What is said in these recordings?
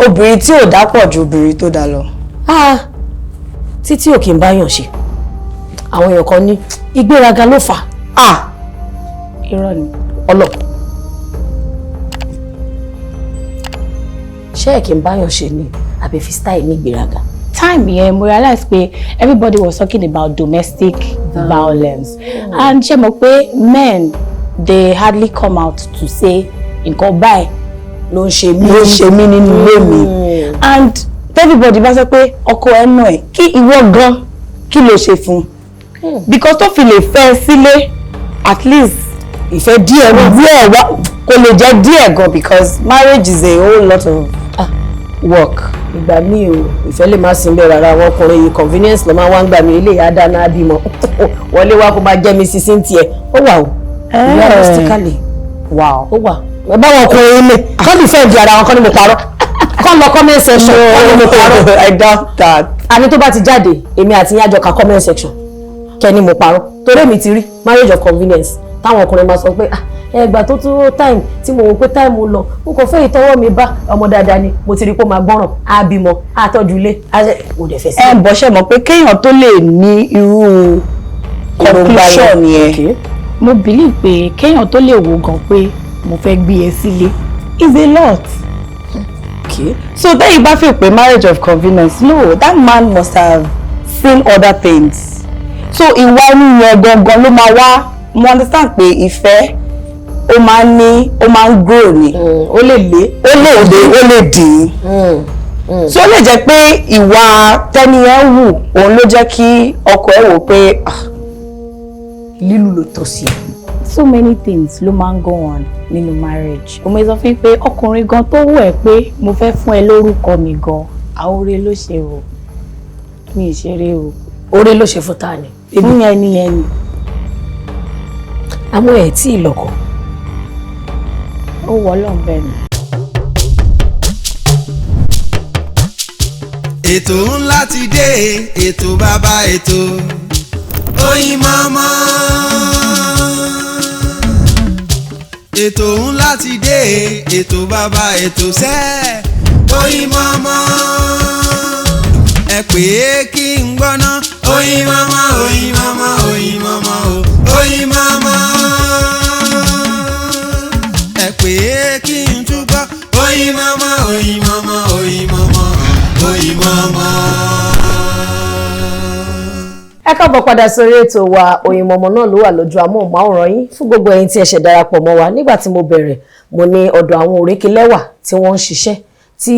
Obìnrin tí ò dá pọ̀ ju obìnrin tó dá lọ. Ah, Títí ò kì í báyàn ṣe. Àwọn èèyàn kan ní ìgbéraga ló fà á. Ah. Irọ́ ni. Ọlọ ṣé ẹ kì í báyàn ṣe ni, àbí fi style ní ìgbéraga? Time yẹn, mo realize pé everybody was talking about domestic violence, and ṣe mọ̀ pé men, they hardly come out to say nǹkan báyìí ló ń ṣe mí, ló ń ṣe mí nínú ilé mi. And everybody bá sọ pé ọkọ ẹ nà ẹ, kí ìwọ gan, kí ló ṣe fún un? Because tó fi lè fẹ́ sílé, at least ìfẹ́ díẹ̀ wà. Díẹ̀ wá, kò lè jẹ́ díẹ̀ gan, because marriage is a whole lot of work. Ìgbà míì o, ìfẹ́ lè má sí ń bẹ̀ rárá. Àwọn ọkùnrin yìí, convenience ló máa wá ń gbà mí. Ilé ìyá dáná, bímọ wọlé wá, kó máa jẹ́ mi sísí tiẹ̀. Ó wà o, realistically. Ó wà. Ẹ bá wọn ọkùnrin ilé kọ́ ní fẹ́ẹ̀ di ara wọn, kọ́ ni mo parọ́, kọ́ lọ comment section, kọ́ ni mo parọ́. I doubt that. Àní tó bá ti jáde, èmi àti yín àjọ ka comment section, kẹ́ni mo parọ́, torí èmi ti rí marriage of convenience táwọn ọkùnrin máa sọ pé, "Ah, ẹgbà tó tó time tí mo wò pé time lọ, mo kàn fẹ́ ìtọ́wọ́ mi bá ọmọ dáadáa ni, mo ti rí pé ó máa gbọ́ràn, á bímọ, á tọ́jú ilé, á ṣe, mo dẹ̀ fẹ́ sí." Ẹ bọ̀, ṣe mọ̀ pé kéèyàn tó lè ní irú conclusion yẹn, Mo believe pé kéèyàn tó lè wò gan pé mo fẹ́ gbé ẹ sílé is a lot. So tẹ́yìn bá fi pé marriage of convenience, no, that man must have seen other things. So ìwà ẹni yẹn gangan ló máa wá. Mo understand pé ìfẹ́, ó máa ń ní, ó máa ń grow ni. Ó lè lé. Ó lè lé, ó lè dín. So ó lè jẹ́ pé ìwà tẹ́ni yẹn wù, òun ló jẹ́ kí ọkọ ẹ̀ wò pé, ah, Lílù ló tọ́ sí ẹ. So many things ló máa ń go on nínú marriage. Mo sọ fún yín pé ọkùnrin gan tó wù ẹ́ pé mo fẹ́ fún ẹ lórúkọ mi gan, àwòrán ló ṣe o, mi ì ṣeré o. Oore ló ṣe fún ta ni? Fún yẹn ni yẹn ni. Àmọ́ ẹ̀ tí ì lọ́kọ. Ó wọ́ lọ́n bẹ́ẹ̀ ni. Ètò ńlá ti dé, ètò bàbá ètò, Oyinmomo. Ètò ńlá ti dé, ètò bàbá ètò sẹ́, Oyinmomo. Ẹ pè é kí n gbọ́ná. Oyinmomo, Oyinmomo, Oyinmomo o, Oyinmomo. Ẹ pè é kí n túbọ̀. Oyinmomo, Oyinmomo, Oyinmomo, Oyinmomo. Ẹ káàbọ̀ padà sórí ètò wa Oyinmomo náà ló wà lójú amóhùnmáwòrán yín. Fún gbogbo ẹ̀yin tí ẹ ṣẹ̀ darapọ̀ mọ́ wa, nígbà tí mo bẹ̀rẹ̀, mo ní ọ̀dọ̀ àwọn òrékelẹ́wà tí wọ́n ń ṣiṣẹ́, tí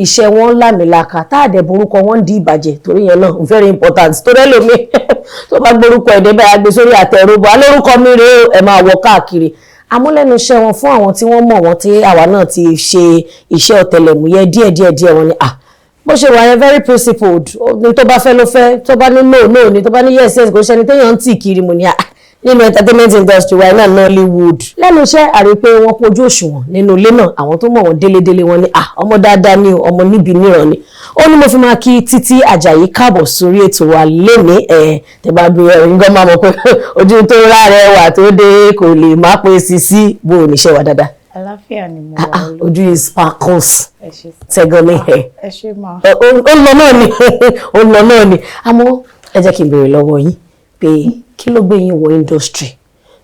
iṣẹ́ wọn lámìlaka, tá àdẹ̀ borúkọ wọn ń di ìbàjẹ́, torí yẹn náà very important, torí ẹlòmíì tó bá gbórúkọ ẹ̀dẹ́ báyà gbé sórí àtẹ̀rọ̀bọ̀ alórúkọ mi rèé o, ẹ máa wọ káàkiri. Àmọ́ lẹ́nu iṣẹ́ wọn, fún àwọn tí wọ́n mọ̀ wọ́n, tí àwa náà ti ṣe iṣẹ́ ọ̀tẹlẹ̀múyẹ́ díẹ̀díẹ̀ díẹ̀, wọn ni, ah, bó ṣe wà yẹn, very principled ní. Tó bá fẹ́ ló fẹ́, tó bá ní no, no ní, tó bá ní yes, yes. Kò ṣẹni téèyàn ń tì kiri. Mo ní, ah, nínú entertainment industry wa náà, Nollywood, lẹ́nu iṣẹ́, àrí pé wọ́n pójú òṣùwọ̀n. Nínú ilé náà, àwọn tó mọ̀ wọ́n délédélé, wọn ni, ah, ọmọ dáadáa ni o, ọmọ níbi níran ni. Ó ní mo fi máa kí Títí Àjàyí káàbọ̀ sórí ètò wa lénìí. Ẹ̀ tẹ́ bá bí ẹ̀rín gan, máa mọ̀ pé ojú tó rárẹ̀ wà tó dé, kò lè má pé sisi bó o níṣẹ́ wa dáadáa. Àlàáfíà ni mo Ah, wà. ah, Olú. Ojú yìí sparkles. Ẹ ṣé sá. Tẹ̀gàn ní ẹ̀. Ẹ ṣé máa. Ó lọ náà ni, ó lọ náà ni. Àmọ́ ẹ jẹ́ kí n béèrè lọ́wọ́ yín pé kí ló gbé yín wọ industry?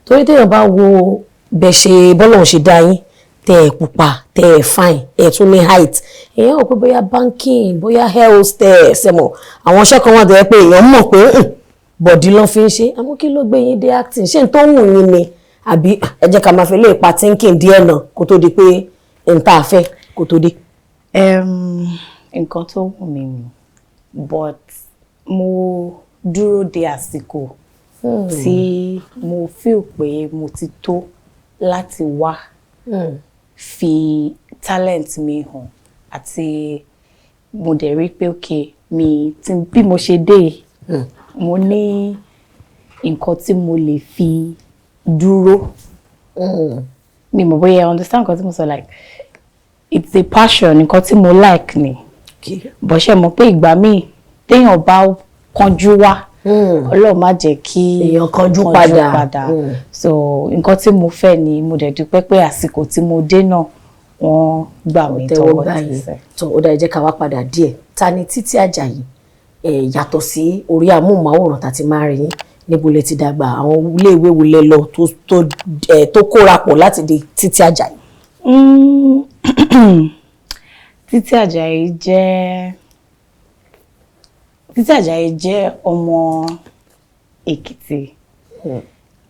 Torí téèyàn bá wo bẹ́ ṣe bọ́lọ̀ ṣe dá yín, tẹ́ ẹ̀ pupa, tẹ́ ẹ̀ fine, ẹ̀ tún ní height, èèyàn rò pé bóyá banking, bóyá air hostess, ẹ̀ mọ̀ àwọn iṣẹ́ kan wà tó yẹ pé èèyàn mọ̀ pé body ló fi ń ṣe. Àmọ́ kí ló gbé yín dé acting? Ṣé n tó wù yín ni, àbí ẹ jẹ́ ká máa fi lè pa thinking díẹ̀ náà kó tó di pé n tá a fẹ́ kó tó dé? Nǹkan tó wù mí ni, but mo dúró de àsìkò tí mo feel pé mo ti tó láti wá fi talent mi hàn, àti mo dẹ̀ rí pé okay, mi tí bí mo ṣe dé yìí, mo ní nǹkan tí mo lè fi dúró. Mi mọ̀ bóyá ẹ understand nǹkan tí mo sọ. Like, it's a passion, nǹkan tí mo like ni. Bó ṣe mọ̀ pé ìgbà míì téèyàn bá kánjú wá, Ọlọ́run má jẹ́ kí èèyàn kánjú padà. So nǹkan tí mo fẹ́ ni, mo dẹ̀ dúpẹ́ pé àsìkò tí mo dé náà, Wọ́n gbà mí tẹ́wọ́ tọwọ́ gbà yín. tẹsẹ̀. Tó ó dá, ẹ jẹ́ ká wá padà díẹ̀. Ta ni Títí Àjàyí yàtọ̀ sí orí amóhùnmáwòrán tá ti máa rí yín? Níbo lẹ ti dàgbà? Àwọn iléèwé wo lẹ lọ tó kóra pọ̀ láti di Títí Àjàyí? Títí Àjàyí jẹ́ ọmọ Èkìtì,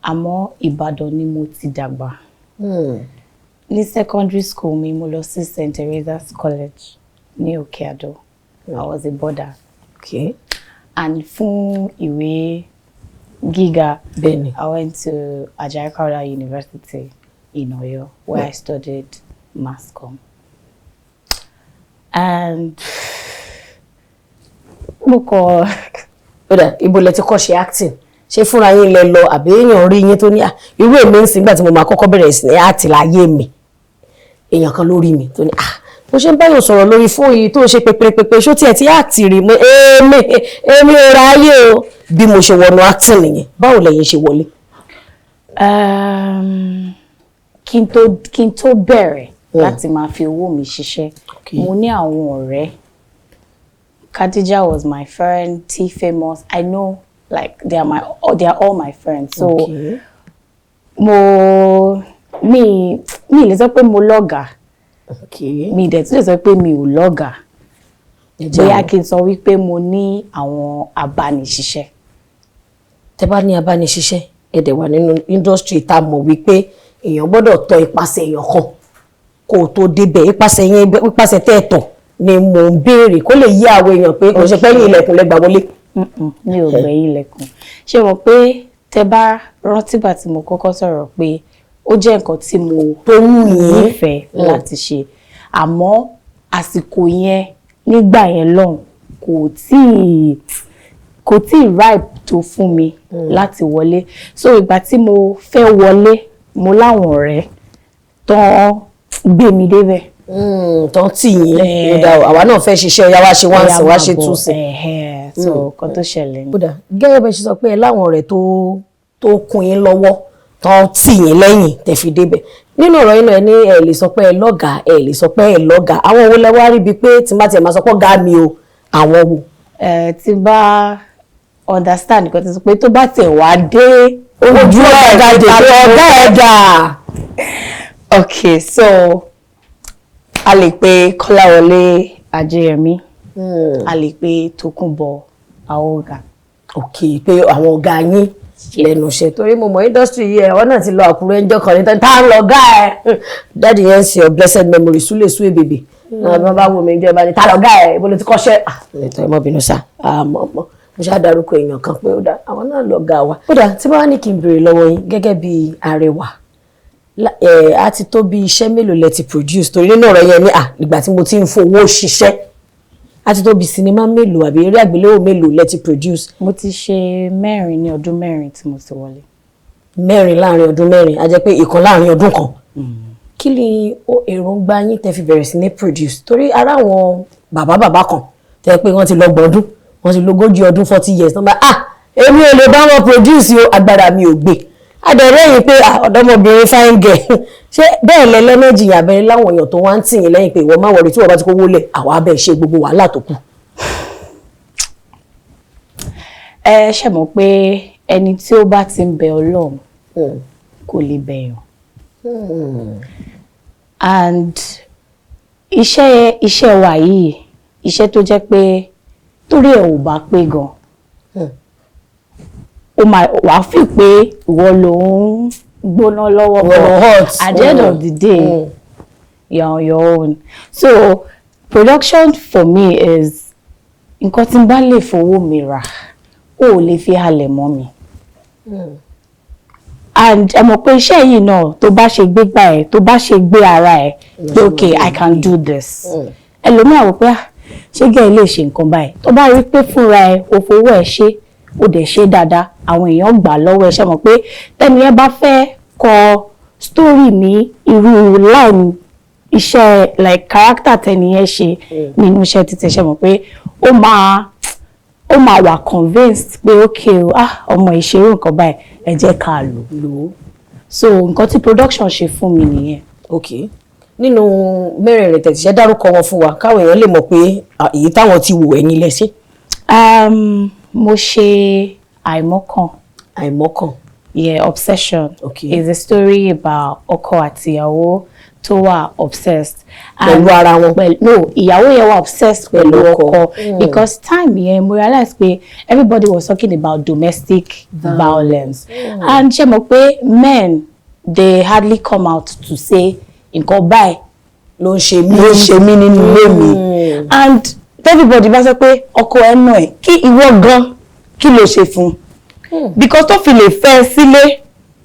àmọ́ Ìbàdàn ni mo ti dàgbà. Ní secondary school mi, mo lọ sí St. Teresa's College ní Òkè Àdó. I was a boarder. And fún ìwé gíga, I went to Ajayi Crowther University in Oyo, where I studied mass comm. And mo kọ Ó dà, ibo lẹ ti kọ́ ṣe acting? Ṣé fúnra yín lẹ lọ, àbí èèyàn rí yín tó ní à irú èmi ń sìn? Nígbà tí mo máa kọ́kọ́ bẹ̀rẹ̀ sí ní act láyé mi, èèyàn kan ló rí mi tó ní, "Ah, bó ṣe ń báyọ̀ sọ̀rọ̀ lórí fóònù yìí tó ń ṣe pépépépé, ṣó tiẹ̀ ti act rí?" Mo èmi ò ráyè o. Bí mo ṣe wọnú acting nìyẹn. Báwo lẹ̀yin ṣe wọlé? Kí n tó bẹ̀rẹ̀ láti máa fi owó mi ṣiṣẹ́, mo ní àwọn ọ̀rẹ́. Khadija was my friend, T Famous. I know, like, they are all my friends. So mo mi lè sọ pé mo lọ́gàá. Mi dẹ̀ tún lè sọ pé mi ò lọ́gàá. Ẹ jẹ́ Bóyá àwọn- kí n sọ wípé mo ní àwọn abániṣiṣẹ́. Tẹ́ bá ní abániṣiṣẹ́, ẹ dẹ̀ wà nínú industry tá a mọ̀ wípé èèyàn gbọ́dọ̀ tọ ipasẹ̀ èèyàn kan kó o tó débẹ̀. Ipasẹ̀ yẹn, ipasẹ̀ tẹ́ ẹ tọ̀ ni mò ń béèrè, kó lè yí àwọn èèyàn pé kò ṣe pé yín ilẹ̀kùn lẹ́gbàá wọlé. Mi ò gbẹ̀yìn ilẹ̀kùn. Ṣé mọ̀ pé tẹ́ bá rántí gbà tí mo kọ́kọ́ sọ̀rọ̀ pé ó jẹ́ nǹkan tí mo tó wù yín nífẹ̀ẹ́ láti ṣe, àmọ́ àsìkò yẹn, nígbà yẹn lọ́hùn, kò tíì ripe tó fún mi láti wọlé. So ìgbà tí mo fẹ́ wọlé, mo láwọn ọ̀rẹ́ tán gbé mi débẹ̀. Tán tì yín. Ó dáa o, àwa náà fẹ́ ṣiṣẹ́, ọ̀yá wá ṣe wá ń sìn, wá ṣe tún sìn. Ẹ̀hẹ́n, so nǹkan tó ṣẹlẹ̀ ni. Kódà gẹ́gẹ́ bẹ́ẹ̀ ṣe sọ pé ẹ láwọn ọ̀rẹ́ tó kún yín lọ́wọ́, tán tì yín lẹ́yìn tẹ́ fi débẹ̀, nínú ọ̀rọ̀ yín náà, ẹ ní ẹ lè sọ pé ẹ lọ́gàá, ẹ lè sọ pé ẹ lọ́gàá. Àwọn wo lẹ wá rí bíi pé tí má tiẹ̀ máa sọ pé ọ̀gá mi o, àwọn wo? Ẹ tí bá understand nǹkan tó sọ pé tó bá tẹ̀ wá dé ojú ọ̀gá dè pé ọ̀gá ẹ̀ dà. Okay, so a lè pe Kọ́láwọlé Ajéyẹmí, a lè pe Tókunbọ̀ Awoga. Ok, pé àwọn ọ̀gá yín lẹ́nu iṣẹ́, torí mo mọ̀ industry yìí, ẹ̀ wọ́n náà ti lọ Àkúrẹ́ ńjọ́ kan ní tá ń lọ gá ẹ̀. Daddy yẹn ń ṣe ọ blessed memory, Súlè Súlè bèbè náà. Bí wọ́n bá wo mi jẹ́ bá ní, "Ta lọ̀gá ẹ̀? Ibo ló ti kọ́ṣẹ́?" Ah, ètò ẹ̀ mọ́ bínú sá, àmọ́ mọ́ mo ṣáà dárúkọ èèyàn kan pé ó dá àwọn náà lọ̀gá wa. Ó dà, tí bá wà ní kí n béèrè lọ́wọ́ yín gẹ́gẹ́ bí arẹwà, á ti tó bí iṣẹ́ mélòó lẹ ti produce? Torí nínú ọ̀rọ̀ yẹn ní à ìgbà tí mo ti ń fowó ṣiṣẹ́, á ti tó bí sinimá mélòó àbí eré àgbéléwò mélòó lẹ ti produce? Mo ti ṣe 4 ní ọdún 4 tí mo ti wọlé. 4 láàrin ọdún 4, á jẹ́ pé ìkan láàrin ọdún kan. Kí ni ó èròǹgbà yín tẹ́ fi bẹ̀rẹ̀ sí ní produce? Torí ara àwọn bàbá bàbá kan tẹ́ pé wọ́n ti lọ́gbọ̀n ọdún, wọ́n ti lógójì ọdún, 40 years, tán bá, "Ah, èmi ò lè bá wọn produce o, agbára mi ò gbé." Adẹ̀rẹ́ yìí pé, ah, ọ̀dọ́mọbìnrin fine girl, ṣé bẹ́ẹ̀ lẹ lẹ́nẹ́jì yàbẹ̀rẹ̀ láwọn èèyàn tó wá ń tì yín lẹ́yìn pé, "Ìwọ má worry, tí wọ́n bá ti kówó lẹ̀, àwa abẹ́ ṣe gbogbo wàhálà tó kù"? Ẹ ṣe mọ̀ pé ẹni tí ó bá ti ń bẹ Ọlọ́run kò lè bẹ̀yàn. And iṣẹ́ wa yìí, iṣẹ́ tó jẹ́ pé torí ẹ̀ ò bá pé gan, ó máa wàá fi pé ìwọ ló ń gbóná lọ́wọ́, Ìwọ ló hot. at the end of the day, you're on your own. So production for me is nǹkan tí n bá lè fowó mi rà, ó ò lè fi halẹ̀ mọ́ mi. And ẹ mọ̀ pé iṣẹ́ yìí náà, tó bá ṣe gbégbá ẹ̀, tó bá ṣe gbé ara ẹ̀ pé, "Okay, I can do this," ẹlòmíà wò pé, "Ah, ṣé gẹ́gẹ́ lè ṣe nǹkan báyìí?" Tó bá rí pé fúnra ẹ̀ o fowó ẹ̀ ṣe, o dẹ̀ ṣe dáadáa, àwọn èèyàn gbà lọ́wọ́ ẹ̀. Ṣe mọ̀ pé tẹ́ni ẹ bá fẹ́ kọ story ní irú line iṣẹ́, like character tẹ́ni ẹ ṣe nínú iṣẹ́ títẹ̀, ṣe mọ̀ pé ó máa wà convinced pé, "Okay o, ah, ọmọ ìṣeré nǹkan báyìí, ẹ jẹ́ ká lò." Lò ó. So nǹkan tí production ṣe fún mi nìyẹn. Ok. Nínú mẹ́rẹ̀ẹ̀rin tẹ̀síṣẹ́, dárúkọ wọn fún wa káwọn èèyàn lè mọ̀ pé à, èyí táwọn ti wò, ẹ̀yìn lẹ ṣe. Mo ṣe Àìmọ́kàn. Àìmọ́kàn. Yeah, Obsession. Okay. Is a story about ọkọ àti ìyàwó tó wà obsessed. Pẹ̀lú ara wọn. Pẹ̀lú, no, ìyàwó yẹn wà obsessed pẹ̀lú Pẹ̀lú ọkọ. ọkọ, because time yẹn mo realize pé everybody was talking about domestic violence, and ṣe mọ̀ pé men, they hardly come out to say nǹkan báyìí ló ń ṣe mí. Ló ń ṣe mí nínú ilé mi. And everybody bá sọ pé ọkọ ẹ náà ẹ, kí ìwọ gan, kí ló ṣe fún un? Because tó fi lè fẹ́ ẹ sílé,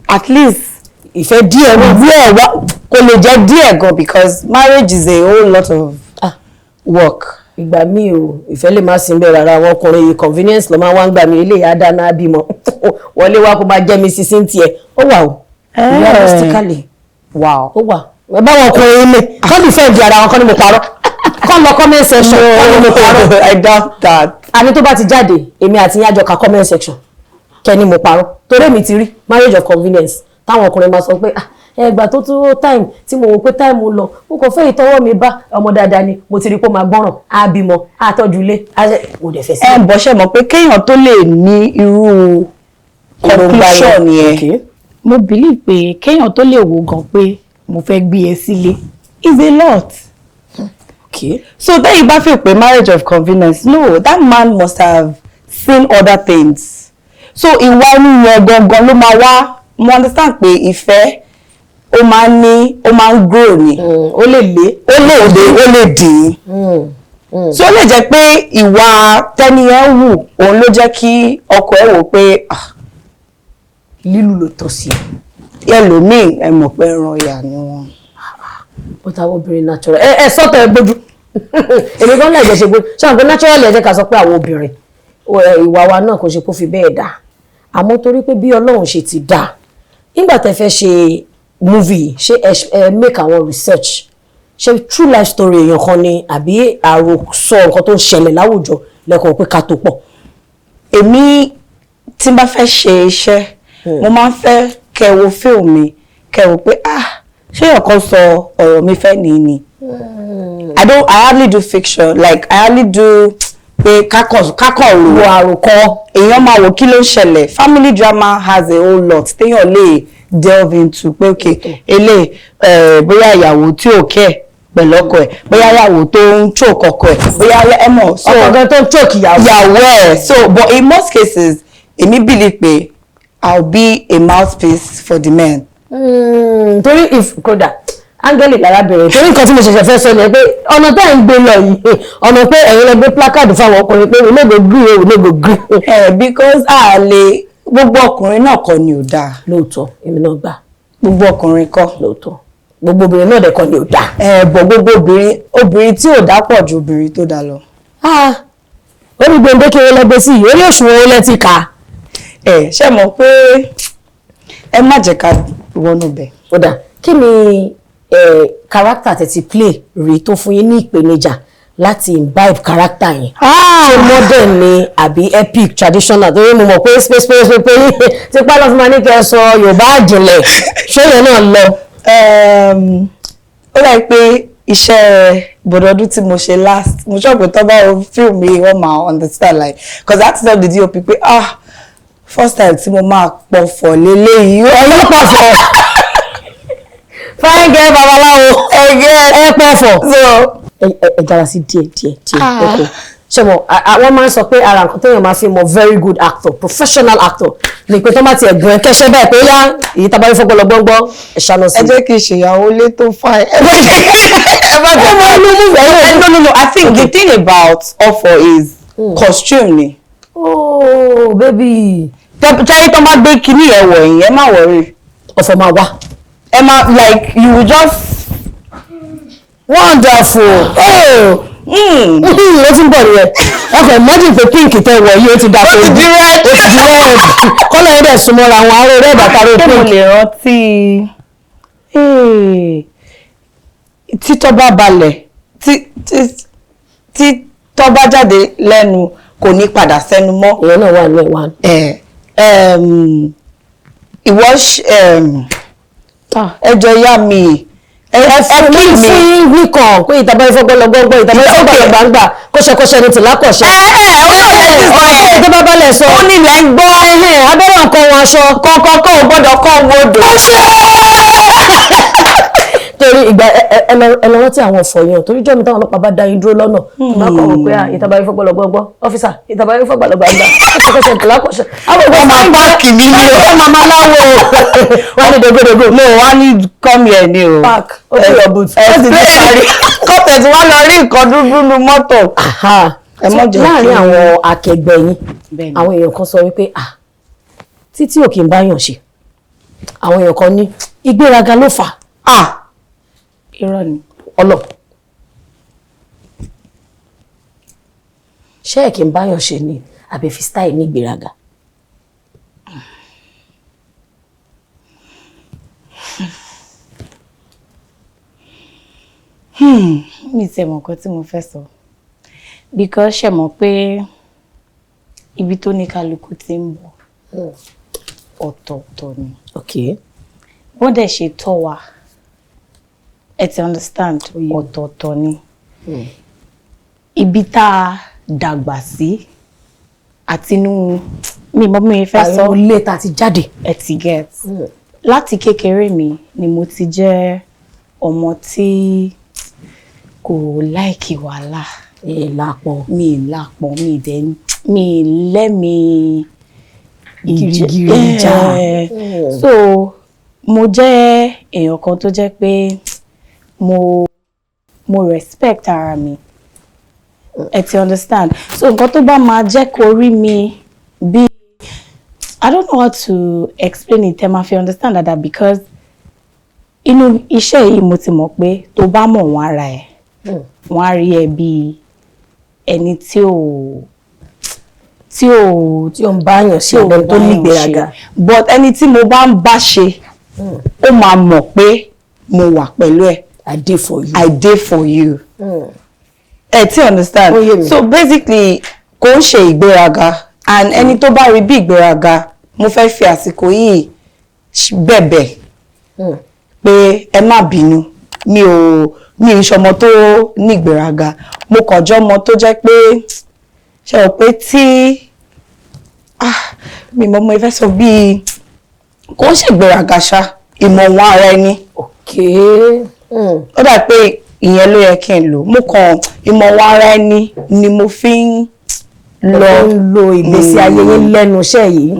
at least ìfẹ́ díẹ̀ wà. Díẹ̀ wá, kò lè jẹ́ díẹ̀ gan, because marriage is a whole lot of work. Ìgbà míì o, ìfẹ́ lè má sí bẹ́ẹ̀ rárá. Àwọn ọkùnrin yìí, convenience ló máa wá ń gbà mí. Ilé ìyá dáná, bímọ wọlé wá, kó máa jẹ́ mi sísí tiẹ̀. Ó wà o, realistically. Ó wà. Ẹ báwọn ọkùnrin ilé kọ́ ní fẹ́ẹ̀ di ara wọn, kọ́ ni mo parọ́, kọ́ lọ comment section, kọ́ ni mo parọ́. I doubt that. Àní tó bá ti jáde, èmi àti yín àjọ ka comment section, kẹ́ni mo parọ́, torí èmi ti rí marriage of convenience táwọn ọkùnrin máa sọ pé, "Ah, ẹgbà tó tó time tí mo wò pé time lọ, mo kàn fẹ́ ìtọ́wọ́ mi bá ọmọ dáadáa ni, mo ti rí pé ó máa gbọ́ràn, á bímọ, á tọ́jú ilé, á ṣe, mo dẹ̀ fẹ́ sí." Ẹ bọ̀, ṣe mọ̀ pé kéèyàn tó lè ní irú conclusion yẹn, Mo believe pé kéèyàn tó lè wò gan pé mo fẹ́ gbé ẹ sílé is a lot. So tẹ́yìn bá fi pé marriage of convenience, no, that man must have seen other things. So ìwà ẹni yẹn gangan ló máa wá. Mo understand pé ìfẹ́, ó máa ń ní, ó máa ń grow ni. Ó lè lé. Ó lè lé, ó lè dín. So ó lè jẹ́ pé ìwà tẹ́ni yẹn wù, òun ló jẹ́ kí ọkọ ẹ̀ wò pé, ah, Lílù ló tọ́ sí. Ẹlòmíì, ẹ mọ̀ pé ẹran ìyà ni wọn. But àwọn obìnrin natural, ẹ sọ́tọ̀, ẹ gbójú, èmi gan lẹ́jẹ̀ ṣe gbójú. Ṣé àwọn pé natural, ẹ jẹ́ ká sọ pé àwọn obìnrin, ìwà wa náà kò ṣe kó fi bẹ́ẹ̀ dà, àmọ́ torí pé bí Ọlọ́run ṣe ti dà. Nígbà tẹ́ fẹ́ ṣe movie, ṣé ẹ make àwọn research? Ṣé true life story èèyàn kan ni, àbí àròsọ nǹkan tó ń ṣẹlẹ̀ láwùjọ lẹ́kọ̀ọ́ pé ká tó pọ̀? Èmi tí n bá fẹ́ ṣe iṣẹ́, mo máa ń fẹ́ kẹ́ wo fíìmù mi, kẹ́ wo pé, ah, ṣé èèyàn kan sọ ọ̀rọ̀ mi fẹ́ nìyí ni. I don't, I hardly do fiction, like I hardly do pé kákọ̀ rò. Wo àròkọ. Èèyàn máa wò kí ló ń ṣẹlẹ̀. Family drama has a whole lot téèyàn lè delve into, pé ok, ele bóyá ìyàwó tí ò kẹ́ pẹ̀lú ọkọ ẹ̀, bóyá ìyàwó tó ń choke ọkọ ẹ̀, bóyá ẹ mọ̀, so ọkọ gan tó ń choke ìyàwó. Ìyàwó ẹ̀. So, but in most cases, èmi believe pé I'll be a mouthpiece for the men. Torí if kódà áńgẹ́lì lárábìnrin, torí nǹkan tí mo ṣẹ̀ṣẹ̀ fẹ́ sọ ni pé ọ̀nà tá à ń gbé lọ yìí, ọ̀nà pé ẹ̀yin lọ gbé placard fáwọn ọkùnrin pé we no go gree, we no go gree. Eh, because a lè, gbogbo ọkùnrin náà kọ́ ni ò dáa. Lóòótọ́, èmi náà gbà. Gbogbo ọkùnrin kọ́. Lóòótọ́, gbogbo obìnrin náà dẹ̀ kọ́ ni ò dáa. Ẹ bọ̀, gbogbo obìnrin, obìnrin tí ò dá pọ̀ ju obìnrin tó dá lọ. Ah, orí gbòǹdéke wo lẹ gbé sí yìí? Orí òṣùwọ̀n wo lẹ ti kà á? Ẹ ṣe mọ̀ pé ẹ má jẹ́ ká wọnú bẹ̀. Ó dà, kí ni character tẹ́ ti play rí tó fún yín ní ìpèníjà láti imbibe character yẹn? Ṣé modern ni àbí epic, traditional? Torí mo mọ̀ pé space space pé tipa lọ́ fi máa ní kẹ́ ẹ sọ Yorùbá àjìnlẹ̀, ṣé yẹn náà lọ? Ó dà pé iṣẹ́ bọ̀dọ̀dún tí mo ṣe last, mo sọ pé tó bá wo fíìmù yìí, wọ́n máa understand, like, cause I had to tell the DOP pé, ah, first time tí mo máa pọ̀fọ̀ léléyìí. Ẹ̀yin pọ̀fọ̀, fine girl babaláwo. Ẹgẹ́. Ẹ pọ̀fọ̀. So ẹ jára sí díẹ̀ díẹ̀ díẹ̀. Ok, ṣe mo àwọn máa ń sọ pé ara nǹkan téèyàn máa fi mọ very good actor, professional actor, ni pé tó bá ti ẹ̀gbọ́n ẹ kẹ́sẹ́ báyìí pé ó yá, èyí tá a bá rí fọ́gbọ́n lọ gbọ́ngbọ́n, ẹ̀ ṣáná sí. Ẹ jẹ́ kí n ṣèyàwó ilé tó fine. Ẹ má jẹ́, ẹ má jẹ́ Ẹ mọ inú movie ẹ̀. No, no, no, I think the thing about Ọ̀fọ̀ is costume ni. Oh baby. Tẹ́rí tó bá gbé kinní ẹ̀ wọ̀ yìí, ẹ má worry. Ọ̀fọ̀ máa wá. Ẹ má, like, you will just Wonderful, oh. Ó ti ń bọ̀ nìyẹn. Ẹ kàn imagine pé pink tẹ wọ̀ yìí, ó ti dà pé Ó ti di red. Ó ti di red, colour yẹn dẹ̀ súnmọ́ra àwọn aró red àtàrò Ṣé mo pink. lè rántí títọ́ bá balẹ̀, tí tọ́ bá jáde lẹ́nu, kò ní padà sẹ́nu mọ́. Ìyẹn náà wà ní ẹ̀ wà. Ìwọ ẹjọ́ ìyá mi, Ẹ fún kí mi. Fún wíkàn pé ìtàbá ìfọgbọlọgbọgbọ, ìtàbá ìfọgbọlọgbàǹgbà, kọ́ṣẹ́kọ́ṣẹ́ ní tìlákọ̀ṣẹ́. Ẹ ẹ ó náà lè ti sọ Ọ̀rọ̀ yẹn. tó bá balẹ̀ sọ. Ó ní ilẹ̀ ń gbọ́. Abẹ́rẹ́ nǹkan wọn aṣọ. Kọ̀ọ̀kan kò gbọ́dọ̀ kọ́ wodò. Torí ìgbà ẹ lọ rántí àwọn ọ̀fọ̀ yẹn o, torí jọ́mi táwọn ọlọ́pàá bá dá yín dúró lọ́nà, má kọ̀ wọ́n pé ìtàbá ìfọgbọlọgbọgbọ ọ́fíìsà, ìtàbá ìfọgbọlọgbàǹgbà, kọ́ṣẹ́kọ́ṣẹ́ tìlákọ̀ṣẹ́. Àwọn Wọ́n máa park mi ní o. Wọ́n máa máa láwo. Wọ́n ní dògódògó. No, wọ́n ní come here ni o. Park, open your boot. Ẹ ti kọ́tẹ̀ tí wọ́n lọ rí nǹkan dúdú nu mọ́tò. Ẹ mọ́ jẹ́ Láàárín àwọn akẹgbẹ́ yín, Bẹ́ẹ̀ni. àwọn èèyàn kan sọ wípé, ah, Títí ò kì í báyàn ṣe. Àwọn èèyàn kan ní ìgbéraga ló fà á. Ah. Irọ́ ni. Ọlọ ṣé ẹ kì í báyàn ṣe ni, àbí fi style ní ìgbéraga? Mi ti mọ̀ nǹkan tí mo fẹ́ sọ, because ṣe mọ̀ pé ibi tó ní kálukú ti ń bọ̀ ọ̀tọ̀ọ̀tọ̀ ni. Wọ́n dẹ̀ ṣe tọ́ wa, ẹ ti understand, ọ̀tọ̀ọ̀tọ̀ ni ibi tá a dàgbà sí àti inú mi mọ́ mi fẹ́ sọ. Àwọn ilé ta ti jáde. Ẹ ti get, láti kékeré mi ni mo ti jẹ́ ọmọ tí kò like wàhálà. Ẹ lápọn. Mi ì lápọn, mi ì dẹ̀ mi ì lẹ́mi Gírígírí ìjà. So mo jẹ́ èèyàn kan tó jẹ́ pé mo respect ara mi, ẹ ti understand. So nǹkan tó bá máa jẹ́ kó rí mi bí, I don't know how to explain it, ẹ máa fi understand dada, because inú iṣẹ́ yìí mo ti mọ̀ pé tó bá mọ̀ wọ́n ara ẹ̀, wọ́n á rí ẹ bí ẹni tí ò Tí ó ń báyàn ṣe, tí ò ẹni tó ní báyàn ìgbéraga. ṣe. But ẹni tí mo bá ń bá ṣe, ó máa mọ̀ pé mo wà pẹ̀lú ẹ̀. I dey for you. I dey for you. Ẹ ti understand? Ó yé mi. So basically, kò ń ṣe ìgbéraga, and ẹni tó bá rí bí ìgbéraga, mo fẹ́ fi àsìkò yìí bẹ̀bẹ̀ pé ẹ má bínú. Mi ò ń ṣọmọ tó ní ìgbéraga. Mo kàn jẹ́ ọmọ tó jẹ́ pé, ṣe rò pé tí, ah, mi mọ̀, mo fẹ́ sọ bíi kò ń ṣe ìgbéraga ṣá, ìmọ̀ wọn ara ẹni. Ó dà pé ìyẹn ló yẹ kí n lò. Mo kàn ìmọ̀ wọn ara ẹni ni mo fi ń lọ lọ. Ń lo ìgbésí ayé yín lẹ́nu iṣẹ́ yìí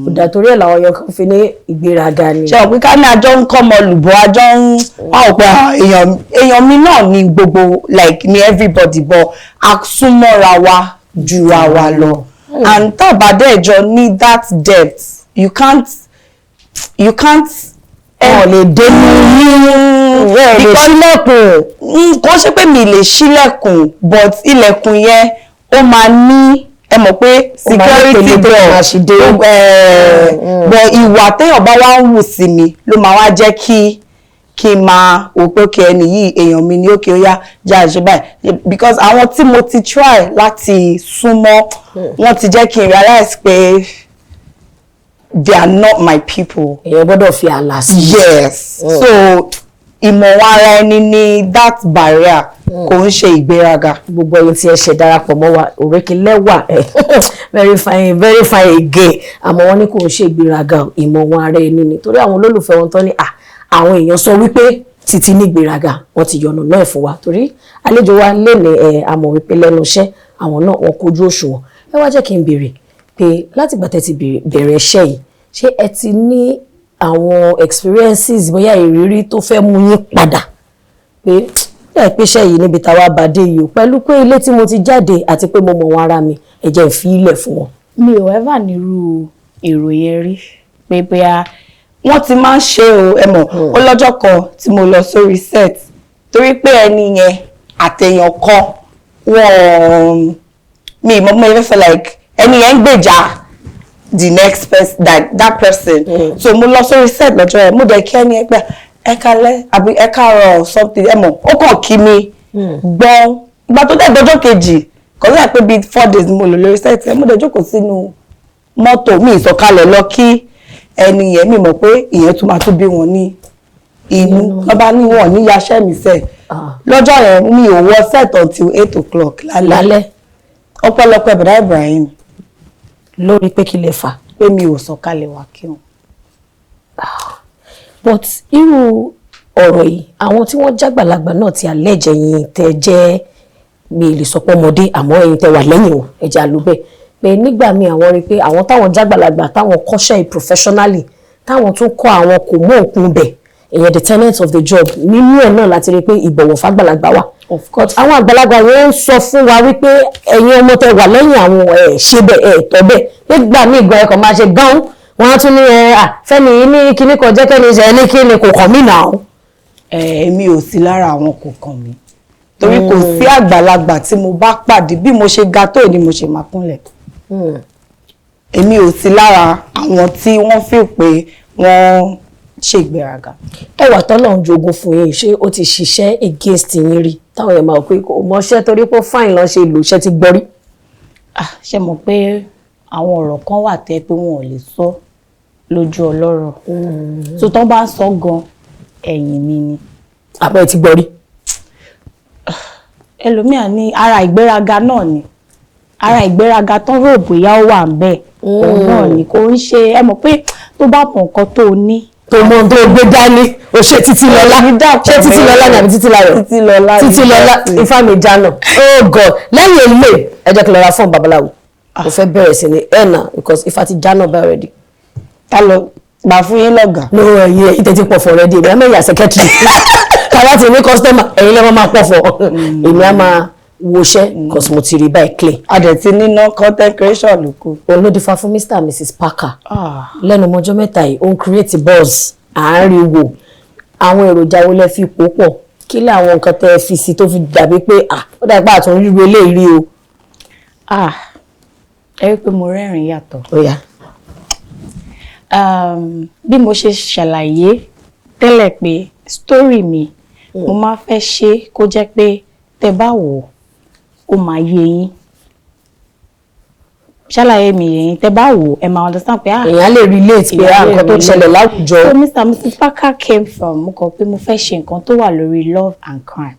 kò dà, torí ẹ̀ làwọn èèyàn kan fi ní ìgbéraga ni. Ṣe ò pé ká ní àjọ ń kọ́ ọmọ olùbọ́, àjọ ń wá ò pé, ah, èèyàn èèyàn mi náà ni gbogbo, like ni everybody, but a súnmọ́ra wa jura wa lọ, and tá a bá dẹ̀ jọ ní that depth, you can't Wọn ò lè dénú yín, ẹ lè ṣílẹ̀kùn. Kò ṣe pé mi lè ṣílẹ̀kùn, but ilẹ̀kùn yẹn ó máa ní, ẹ mọ̀ pé Ó máa ní security pèlè tó door máa ṣì dé. But ìwà téèyàn bá wá ń wù sí mi ló máa wá jẹ́ kí n máa wò pé okay, ẹni yìí èèyàn mi ni, okay, ó yá, jẹ́ àṣẹ báyìí, because àwọn tí mo ti try láti súnmọ́, wọ́n ti jẹ́ kí n realize pé they are not my people. Èèyàn gbọ́dọ̀ fi ààlà sí. Yes, so ìmọ̀ ara ẹni ní that barrier, kò ń ṣe ìgbéraga. Gbogbo ẹ̀yin tí ẹ ṣe darapọ̀ mọ́ wa, Òrékelẹ́wà, very fine, very fine again. Àmọ́ wọ́n ní kò ń ṣe ìgbéraga o, ìmọ̀ wọn ara ẹni ni, torí àwọn olólùfẹ́ wọn tán ní à àwọn èèyàn sọ wípé Títí ní ìgbéraga, wọ́n ti yọ̀nà náà fún wa, torí àlejò wa léni ẹ àmọ̀ wípé lẹ́nu iṣẹ́ àwọn náà, wọ́n kojú òṣùwọ̀n. Ẹ wá jẹ́ kí n béèrè pé látìgbà tẹ́ ti bẹ̀rẹ̀ iṣẹ́ yìí, ṣé ẹ ti ní àwọn experiences, bóyá ìrírí tó fẹ́ mú yín padà pé ẹ pé iṣẹ́ yìí níbi táwa bá dé yìí o, pẹ̀lú pé ilé tí mo ti jáde àti pé mo mọ̀ wọn ara mi, ẹ jẹ́ n fi ilẹ̀ fún wọn? Mi ò ever nírú èrò yẹn rí pé bóyá Wọ́n ti máa ń ṣe o. Ẹ mọ̀, ó lọ́jọ́ kan tí mo lọ sórí set, torí pé ẹni yẹn àtẹ̀yàn kan wọ́n, mi ì mọ̀ bí mo fẹ́ sọ, like ẹni yẹn ń gbèjà the next person, that person. So mo lọ sórí set lọ́jọ́ yẹn, mo dẹ̀ kí ẹni yẹn pé ẹ kálẹ́ àbí ẹ káàárọ̀ or something. Ẹ mọ̀, ó kàn kí mi gbọ́n. Ìgbà tó dẹ̀ dọjọ́ kejì, kọ́sí pé bíi 4 days mo lò lórí set yẹn, mo dẹ̀ jókòó sínú mọ́tò mi, ìsọ̀kalẹ̀ lọ kí ẹni yẹn. Mi mọ̀ pé ìyẹn tún máa tún bí wọn ní Inú lọ́ba ní wọn ní yaṣẹ́ mi sẹ́ẹ̀. Lọ́jọ́ yẹn, mi ò wọ set until 8 o'clock lálẹ́. Lálẹ́. Ọpẹ́lọpẹ́ bọ̀dá Ibrahim. Lórí pé kí lè fà? Pé mi ò sọ̀kalẹ̀ wá kírun. But irú ọ̀rọ̀ yìí, àwọn tí wọ́n jágbàlagbà náà ti àlẹ́jẹ̀ yín tẹ́ jẹ́, mi lè sọ pé ọmọdé, àmọ́ ẹ̀yin tẹ́ wà lẹ́yìn o, ẹ̀jẹ̀ àlùbẹ̀ pé nígbà míì àwọn rí i pé àwọn táwọn jágbàlagbà, táwọn kọ́ṣẹ́ yìí professionally, táwọn tún kọ́ àwọn kò mọ òkun bẹ̀, ìyẹn the tenets of the job. Nínú ẹ̀ náà láti rí i pé ìbọ̀wọ̀ fágbàlagbà wà. Of course. Àwọn àgbàlagbà yẹn ń sọ fún wa wípé ẹ̀yin ọmọ tẹ́ wà lẹ́yìn àwọn, ẹ̀ ṣe bẹ́ẹ̀, ẹ̀ tọ́ bẹ́ẹ̀. Nígbà míì gan, ẹ̀kọ́ máa ṣe gan, wọ́n á tún ní ẹ̀ à fẹ́ni yìí ní kíní kan jẹ́ kẹ́ni ṣe ní kíní kò kàn mí nà ó. Èmi ò sí lára àwọn kò kàn mí, torí kò sí àgbàlagbà tí mo bá pàdé, bí mo ṣe ga tó ni mo ṣe máa kúnlẹ̀. Èmi ò sí lára àwọn tí wọ́n fi pé wọ́n ṣègbéraga. Ẹwà tọ́lọ̀ ń jogún fún yín, ṣé ó ti ṣiṣẹ́ against yín rí, táwọn èèyàn máa wò pé kò mọṣẹ́ torí pé fine lọ́n ṣe lò ṣẹ́ ti gbọ́ rí? Ah, ṣe mọ̀ pé àwọn ọ̀rọ̀ kan wà tẹ́ pé wọn ò lè sọ lójú ọlọ́rọ̀, tó tán bá ń sọ gan, ẹ̀yìn mi ni. Àbọ̀ ẹ ti gbọ́ rí? Ẹlòmíà ní ara ìgbéraga náà ni, ara ìgbéraga tán rò bóyá ó wà ń bẹ̀, òun náà ni kò ń ṣe. Ẹ mọ̀ pé tó bá mọ̀ nǹkan tó o ní, tó mọ ohun tó gbé dání, o ṣe títí lọlá, ṣé títí lọlá ni àbí títí láyọ̀? Títí lọlá. Títí lọlá, ifá mi jáná. Oh God, lẹ́yìn ilé ẹ jẹ́ kí n lọ ra fóònù babaláwo, mo fẹ́ bẹ̀rẹ̀ sí ní ẹ̀nà because ifá ti jáná bá already. Ta ló gbà fún yín lọ́gàá? No, ẹ̀yin tẹ́tí pọ̀fọ̀ already. Èmi á mẹ́yà secretary tàbá ti ní customer, ẹ̀yin lẹ́wọ́n máa pọ̀fọ̀, èmi á máa woṣẹ́ cause mo ti rí báyìí clear. A dẹ̀ ti níná content creation ló kù. Òun ló dífá fún Mr and Mrs Parker lẹ́nu mọ́jọ́ mẹ́ta yìí. Ó ń create buzz, àárín wò. Àwọn èròjà wo lẹ fi pò pọ̀? Kí lẹ àwọn nǹkan tẹ́ ẹ fi sí tó fi dàbí pé, ah, ó dàbí pé àtún ríru eléyìí rí o? Ah, ẹ rí i pé mo rẹ́rìn-ín yàtọ̀. Ó yá. Bí mo ṣe ṣàlàyé tẹ́lẹ̀ pé story mi, mo máa fẹ́ ṣe kó jẹ́ pé tẹ́ bá wò ó, ó máa yé yín. Ṣàlàyé mi yé yín, tẹ́ bá wò ó, ẹ máa understand pé, ah, èèyàn lè relate pé, ah, nǹkan tó ṣẹlẹ̀ láwùjọ. So Mr and Mrs Parker came from, mo kàn pé mo fẹ́ ṣe nǹkan tó wà lórí love and crime.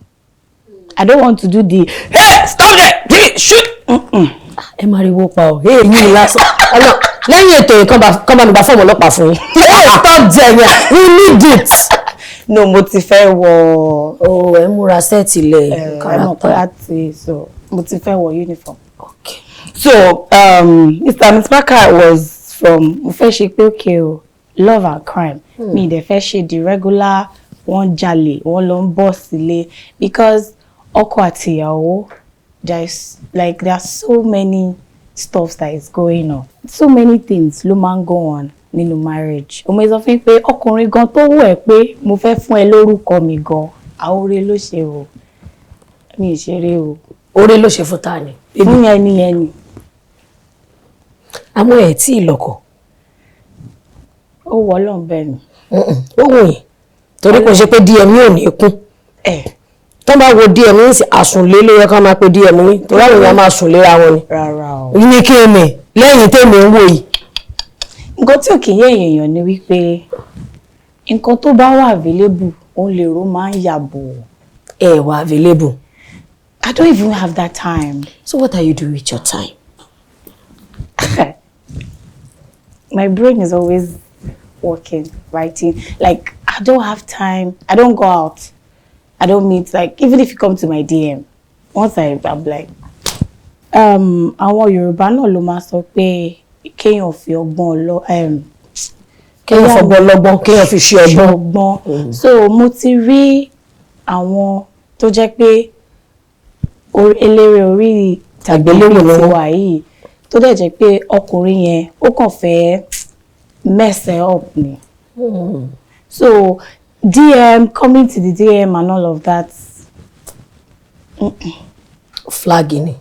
I don't want to do the "Hey, stop there, hey, shoot." Mm-mm. Ẹ máa rí owó pa ọ èyí ni lásán. Ọlọ lẹ́yìn ètò yìí, kán bá mi gba fọ́ọ̀mù ọlọ́pàá fún yín. Hey, stop there yẹn, we need it. No, mo ti fẹ́ wọ O ẹ múra set lẹ̀. Ẹ mọ̀ pé àti so mo ti fẹ́ wọ uniform. Okay. So Mr and Mrs Parker was from, mo fẹ́ ṣe pé, okay o, love and crime. Mi dẹ̀ fẹ́ ṣe the regular wọ́n jalè, wọ́n lọ ń bọ̀ sílé, because ọkọ àti ìyàwó, there is like there are so many stuff that is going on, so many things ló máa ń go on nínú marriage. Ọmọ ìsọ fún mi pé ọkùnrin gan tó wù ẹ́ pé mo fẹ́ fún ẹ lórúkọ mi gan, àwòrán ló ṣe o, mi ì ṣeré o. Oore ló ṣe fún ta ni? Fún yẹn ni yẹn ni. Àmọ́ ẹ̀ tí ì lọ́kọ. Ó wọ Ọlọ́run bẹ́ẹ̀ ni. Ó wù yín torí kò ṣe pé DM yóò ní kún. Ẹ Tó bá wo DM yín sí, àsùnlé ló yẹ ká máa pe DM yín, torí àwọn èèyàn máa sùn léra wọn ni. Rárá o. Ní kí ni lẹ́yìn tèmi ń wò yìí? Nǹkan tí ò kì í yé èèyàn ni wípé nǹkan tó bá wà available, òun lè ro máa ń yàbò. Ẹ wà available? I don't even have that time. So what are you doing with your time? My brain is always working, writing. Like, I don't have time. I don't go out. I don't meet, like, even if you come to my DM, once I'm like, àwọn Yorùbá náà ló máa sọ pé kéèyàn fi ọgbọ́n ọlọ́ Kéèyàn fọgbọ́n lọ́gbọ́n, kéèyàn fi ṣe ọgbọ́n. Ọgbọ́n. So mo ti rí àwọn tó jẹ́ pé eléré orí Àgbéléwò ni wọ́n. tiwa yìí, tó dẹ̀ jẹ́ pé ọkùnrin yẹn, ó kàn fẹ́ mess ẹ up ni. So DM, coming to the DM and all of that. Flag ni.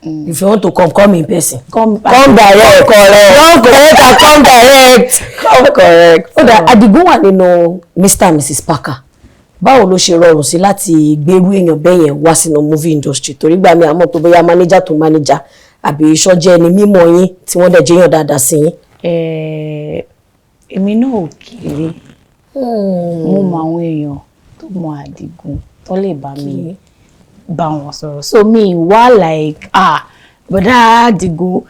If you want to come, come in person. Come, come direct. Correct. Come correct and come direct. Come correct. Ó dà, Adigun wà nínú Mr and Mrs Parker. Báwo ló ṣe rọrùn sí láti gbérú èèyàn bẹ́ẹ̀ yẹn wá sínú movie industry? Torí gbà mí àmọ́ pé bóyá manager tó manager àbí iṣọ́ jẹ́ ẹni mímọ̀ yín tí wọ́n dẹ̀ jẹ́yàn dáadáa sí yín. Eh, èmi náà ò kéré. Mo mọ àwọn èèyàn tó mọ Àdìgún tó lè bá mi bá wọn sọ̀rọ̀, so mi wá like, "Ah, bọ̀dá Àdìgún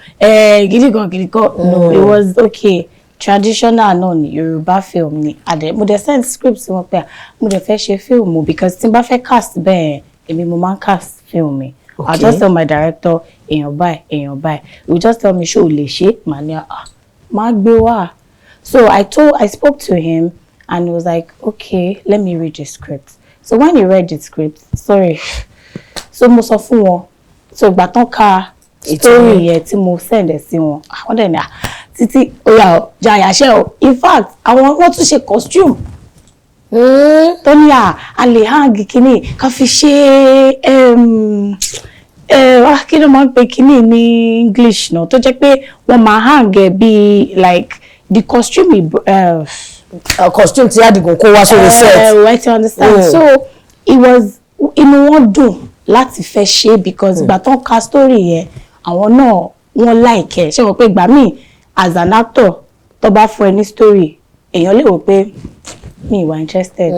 gidi gan gidi gan." No, it was okay. Traditional náà ni, Yorùbá film ni. Àdẹ mo dẹ̀ send script sí wọn pé, ah, mo dẹ̀ fẹ́ ṣe fíìmù, because tí n bá fẹ́ cast bẹ́ẹ̀, èmi mo máa ń cast film mi. I'll just tell my director, "Èèyàn báyìí, èèyàn báyìí." He will just tell me, "Ṣé o lè ṣe?" Màá ní, "Ah, máa gbé wá." So I spoke to him and he was like, "Okay, let me read the script." So when he read the script, sorry, so mo sọ fún wọn, so ìgbà tán ka story yẹn tí mo send ẹ̀ sí wọn, àwọn dẹ̀ ní, "Ah, Títí, oya o, jàyàṣẹ́ o." In fact, àwọn wọ́n tún ṣe costume tó ní à lè hang kínní ká fi ṣe, kí ló máa ń pe kínní ní English náà, tó jẹ́ pé wọ́n máa hang ẹ̀ bíi like the costume. Costume tí Adigun kó wá sórí set. Right, you understand. So it was, inú wọn dùn láti fẹ́ ṣe, because ìgbà tó ń ka story yẹn, àwọn náà wọ́n like ẹ̀. Ṣé wọ́n pé ìgbà míì, as an actor, tó bá fún ẹ ní story, èèyàn lè wò pé mi wà interested.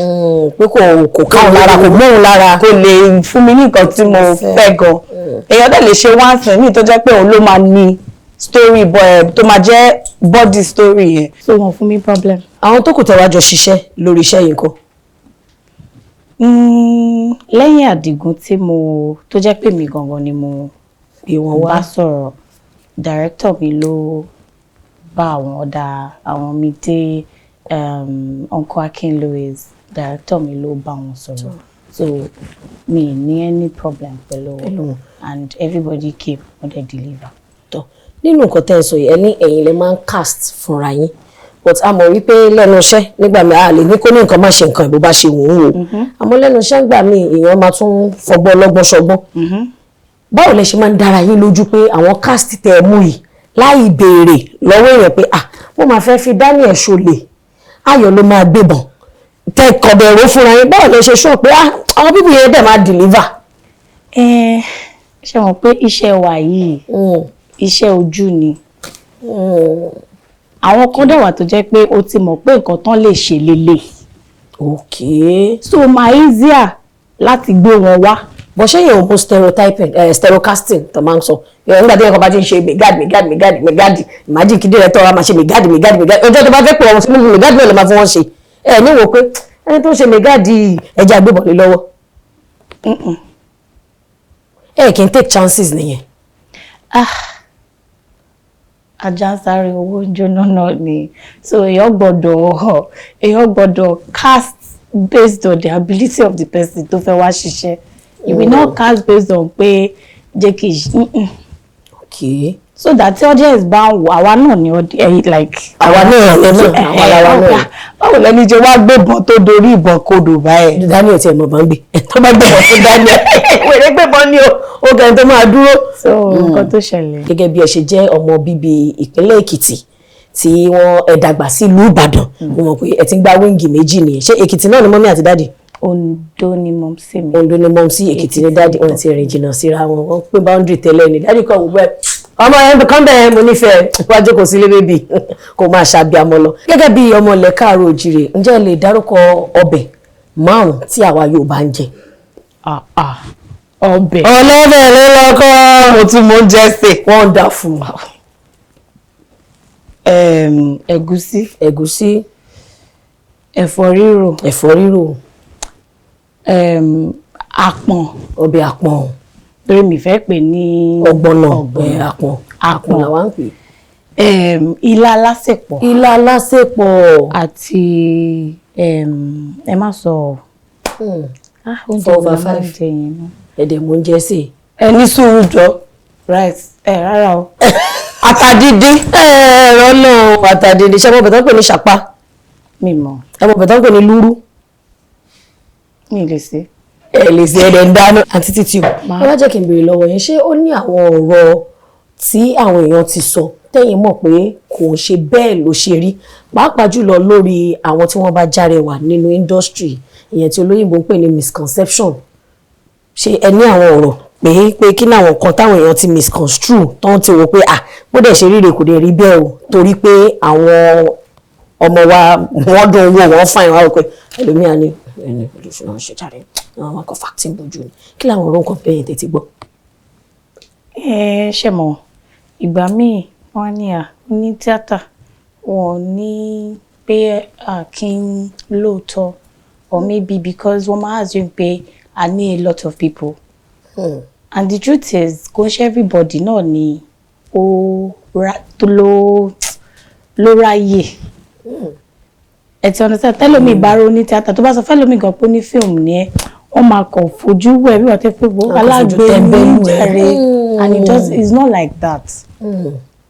Pé kò káwọn lára, kò mọ́ òun lára. Kò lè fún mi ní nǹkan tí mo fẹ́ gan. Èèyàn dẹ̀ lè ṣe one thing míì tó jẹ́ pé òun ló máa ní story boy tó máa jẹ́ body story yẹn. So wọn fún mi problem. Àwọn tó kù tẹ́ wá jọ ṣiṣẹ́ lórí iṣẹ́ yìí ńkọ́? Lẹ́yìn Àdìgún tí mo tó jẹ́ pé mi gangan ni mo pé wọ́n wá bá sọ̀rọ̀, director mi ló bá àwọn ọ̀dà àwọn mi dé, Uncle Akin Lewis, director mi ló bá wọn sọ̀rọ̀, so mi ní any problem pẹ̀lú Pẹ̀lú wọn. And everybody came, wọ́n dẹ̀ deliver. Tọ́ nínú nǹkan tẹ́ ẹ sọ yìí, ẹ ní ẹ̀yin lẹ máa ń cast fúnra yín, but a mọ̀ wípé lẹ́nu iṣẹ́ nígbà míì, a lè ní kó ní nǹkan má ṣe nǹkan ìbò bá ṣe wù ú o, àmọ́ lẹ́nu iṣẹ́ nígbà míì, èèyàn máa tún fọgbọ́n ọlọ́gbọ́n ṣọgbọ́n. Báwo lẹ ṣe máa ń dára yín lójú pé àwọn cast tẹ́ ẹ mú yìí, láì béèrè lọ́wọ́ èèyàn pé, "Ah, mo máa fẹ́ fi Daniel ṣolè, Ayọ̀ ló máa gbébọn," tẹ́ kọ̀bẹ̀ ẹ̀rọ fúnra yín, báwo lẹ ṣe sọ pé, ah, àwọn people yẹn dẹ̀ máa deliver? Ẹ ṣe mọ̀ pé iṣẹ́ wa yìí, iṣẹ́ ojú ni. Àwọn kan dẹ̀ wà tó jẹ́ pé o ti mọ̀ pé nǹkan tán lè ṣe lélẹ̀, so máa easier láti gbé wọn wá. Bó ṣe yẹn ò mú stereotyping, stereocasting tó máa ń sọ nígbà tí ẹ̀kọ́ bá ti ń ṣe megad megad megad megad, imagine kí director wa máa ṣe megad megad megad, ọjọ́ tó bá fẹ́ pè wọ́n sí megad náà ló máa fún wọn ṣe. Ẹ ní wo pé ẹni tó ń ṣe megad, ẹja gbébọn lé lọ́wọ́, ẹ kì í take chances nìyẹn. Ah, ajá ń sáré owó ń jóná náà ni, so èèyàn gbọ́dọ̀ cast based on the ability of the person tó fẹ́ wá ṣiṣẹ́. You will not cast based on pé jẹ́ kí n so that tí audience bá ń wò, àwa náà ni like Àwa náà ẹ náà, àwa lára náà. Báwo lẹni jẹ wá gbébọn tó dorí ìbọn kodò báyìí? Daniel tiẹ̀ mọ̀ bá ń gbé, tó bá gbébọn fún Daniel, wèrè gbébọn ni o, ó kẹ́ni tó máa dúró. So nǹkan tó ṣẹlẹ̀. Gẹ́gẹ́ bí ẹ ṣe jẹ́ ọmọ bíbí ìpínlẹ̀ Èkìtì tí wọ́n ẹ dàgbà sílùú Ìbàdàn, mo mọ̀ pé ẹ ti ń gba wing méjì nìyẹn. Ṣé Èkìtì náà ni mummy àti daddy? Ondo ni mumsy mi. Ondo ni mumsy, Èkìtì ni daddy. Wọ́n ti rìn jìnnà síra wọn, wọ́n pín boundary tẹ́lẹ̀ ni. Daddy kan gbogbo ẹ ọmọ yẹn kan bẹ́ẹ̀, mo nífẹ̀ẹ́ wá jókòó sílé, baby, kó máa ṣàbíamọ lọ. Gẹ́gẹ́ bí ọmọ ilẹ̀ káàárọ̀ òjìrè, ǹjẹ́ ẹ lè dárúkọ ọbẹ̀ márùn-ún tí àwa Yorùbá ń jẹ? Ah ah, ọbẹ̀. Ọlọ́bẹ̀ ló lọ́kọ́, mo tún mọ oúnjẹ sè. Wonderful. Ẹ̀gúsí. Ẹ̀gúsí. Ẹ̀fọ́ rírò. Ẹ̀fọ́ rírò. Àpọ̀n. Ọbẹ̀ àpọ̀n. Torí mi fẹ́ pè ní ọ̀gbọ̀nà, àpọ̀n, àpọ̀n Àpọ̀n. làwa ń pè. Ilá alásèpọ̀. Ilá alásèpọ̀. Àti ẹ má sọ, ah, oúnjẹ Four wo la over máa ń five. jẹ yẹn náà? Ẹ̀dẹ̀ mò ń jẹ sí i. Ẹ ní sùúrù jọ. Rice ẹ, rárá o. Ata díndín. Ẹ̀rọ náà, àtàdédé. Ṣé mo bẹ̀tẹ̀ ń pè ní ṣàpá? Mi mọ̀. Ẹ mọ̀ bẹ̀tẹ̀ ń pè ní lúrú? Mi lè ṣe. Ẹ lè ṣe, ẹ̀dẹ̀ ń dáná. Àǹtí Títí o, ẹ wá jẹ́ kí n béèrè lọ́wọ́ yín, ṣé ó ní àwọn ọ̀rọ̀ tí àwọn èèyàn ti sọ tẹ́yìn mọ̀ pé kò ń ṣe bẹ́ẹ̀ ló ṣe rí, pàápàá jùlọ lórí àwọn tí wọ́n bá járẹwà nínú industry, ìyẹn tí olóyìnbó ń pè ní misconception? Ṣé ẹ ní àwọn ọ̀rọ̀ pé kí ní àwọn nǹkan táwọn èèyàn ti misconstrue, tó ń ti wò pé, ah, bó dẹ̀ ṣe ríre, kò dẹ̀ rí bẹ́ẹ̀ o, torí pé àwọn Ọmọ wa, wọ́n dùn wò, wọ́n fine, wá wò pé ẹlòmíà ni ẹni olùsùn ṣe jáde, àwọn akọ fàtí bójú ni. Kí làwọn ọ̀rọ̀ nǹkan bẹ́yìn tètè gbọ́? Ẹ ṣe mọ̀, ìgbà míì wọ́n ní à ní tíátà, wọn ní pé à kí n lóòótọ́, or maybe because wọ́n máa assume pé I ní a lot of people, and the truth is, kò ń ṣe everybody náà ni ó ra tó ló ráyè. Ẹ ti understand? Tẹ́lómi bá ró ní tíátà, tó bá sọ fẹ́lómi gan pé ó ní fíìmù ni ẹ, wọ́n máa kàn fojú wẹ̀ bí wọ́n ti pé wọ́n kàn fojú alágbe ní tẹ́ńbẹ́lú ẹ. jàre, and it just, it's not like that.